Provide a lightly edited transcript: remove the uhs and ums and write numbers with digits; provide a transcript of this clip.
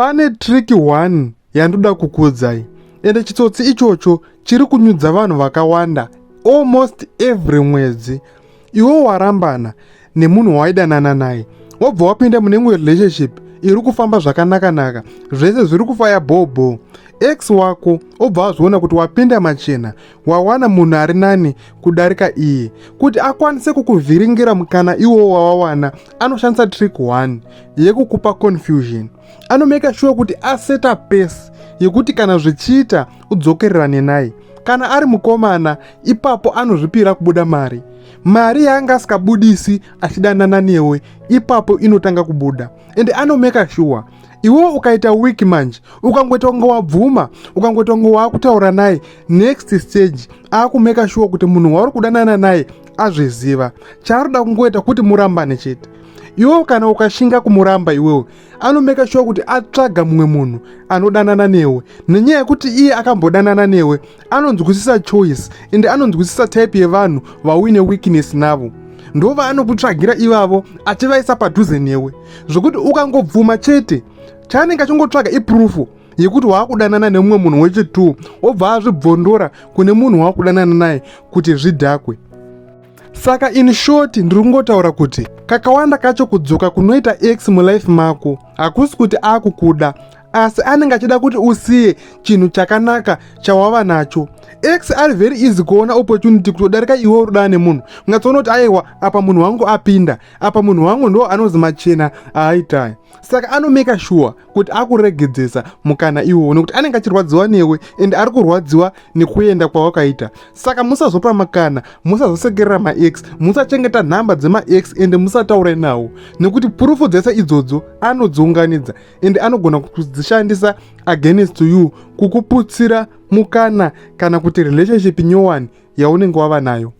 Pane trick one yandoda kukuudzai, ende chitsotsi ichocho chiri kunyudza vanhu vakawanda almost every mwedzi. Iwe warambana nemunhu waidanana naye, wobva wapinda mune imwe relationship iri kufamba zvakanaka-naka, zvese zviri kufaya bhobho. Ex wako obva azviona kuti wapinda machena, wawana munhu ari nani kudarika iye. Kuti akwanise kukuvhiringira mukana iwowo wawawana, anoshandisa trick one yekukupa confusion. Anomeka sure kuti aseta pace yekuti kana zvichiita udzokererane naye. Kana ari mukomana, ipapo anozvipira kubuda mari. Mari yaanga asikabudisi achidanana newe, ipapo inotanga kubuda. Ende anomeka sure iwewe ukaita weak manje, ukangoita kunge wabvuma, ukangoita kunge waakutaura naye, next stage aakumeka sure kuti munhu wauri kudanana naye azviziva. Chaari kungoita kuti murambane chete. Iwewe kana ukashinga kumuramba iwewe, anomeka sure kuti atsvaga mumwe munhu anodanana newe. Nenyaya yekuti iye akambodanana newe, anonzwisisa choice ende anonzwisisa type yevanhu vauine weakness navo, ndo vaanokutsvagira ivavo achivaisa padhuze newe, zvokuti ukangobvuma chete, chaanenge achingotsvaga iproof yekuti waakudanana nemumwe munhu wechi2, obva azvibvondora kune munhu waakudanana naye kuti zvidhakwe. Saka in short, ndiri kungotaura kuti kakawanda kacho kudzoka kunoita ex mulife mako hakusi kuti akukuda, asi anenge achida kuti usiye chinhu chakanaka chawava nacho. Ex ari very easy kuona opportunity kutodarika iwe uri kudanana nemunhu. Ungatsoona kuti aiwa, apa munhu wangu apinda apa, munhu wangu ndo anozi machena aaitaya. Saka anomeka sure kuti akuregedzesa mukana iwowo, nekuti anenge achirwadziwa newe ende ari kurwadziwa nekuenda kwawakaita. Saka musazopa makana, musazosekerera maex, musachengeta nhamba dzemaex, ende musataure nawo, nekuti proof dzese idzodzo anodziunganidza ende anogona kudzishandisa against you, kukuputsira mukana kana kuti relationship nyowani yaunenge wava nayo.